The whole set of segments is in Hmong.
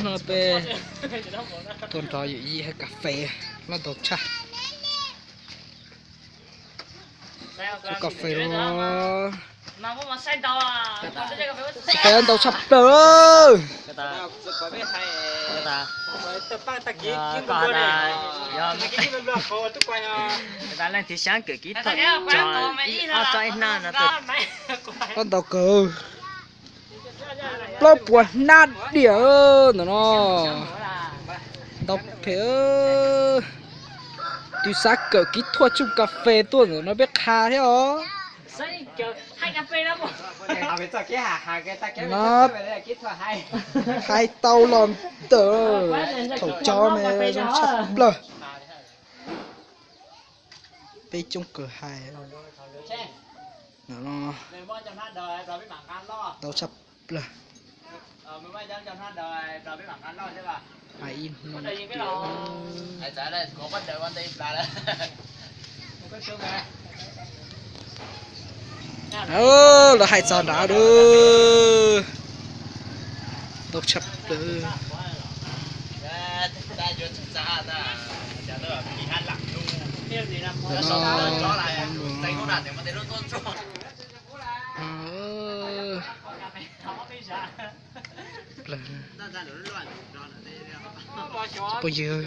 No peb tuaj nrog yawm yij hais kas fes, noj ntau tshaj. Cov kas fes no, kas fes ntau tshaj plaws. Leej twg xyaab kawm kib thoj cog ib ob txoj ib nab no, noj ntau kawg. Plaub puas hnab diam ntawm no. Ntau phem. Tus xav kawm kib thoj tsuj kas fes tuaj ntawm no peb qha thiab os. No, hais tau los ntawm thaum cog mas zoo tshaj plaws. Peb coob kawg hais. No, ntau tshaj plaws. Hais ib hnub. Lawv hais txog nrad lawm. Ntau tshaj plaws. Phooj ywg,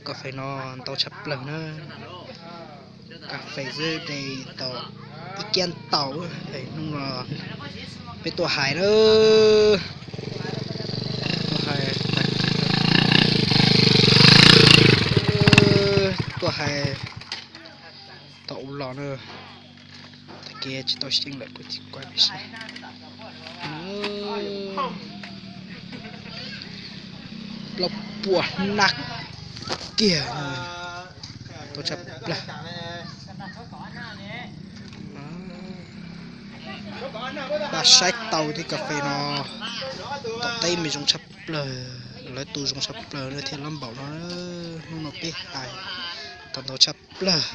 kas fes no ntau tshaj plaws na. Kas fes xwb de tau ib kiab tau. Hnub no peb tuaj hais na, tuaj hais, tuaj hais tau ua los na. Tag kis tsis tau xyeej lawm kuv tsis kuaj peb saib. Plaub puas hnab kiag, tau tshaj plaws. Pab saib tau tej kas fes no, tom teb mas zoo tshaj plaws, lawv tu zoo tshaj plaws thiab lab npaum no. Hnub no peb hais tau ntau tshaj plaws.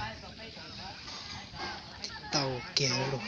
Tau kiag lug.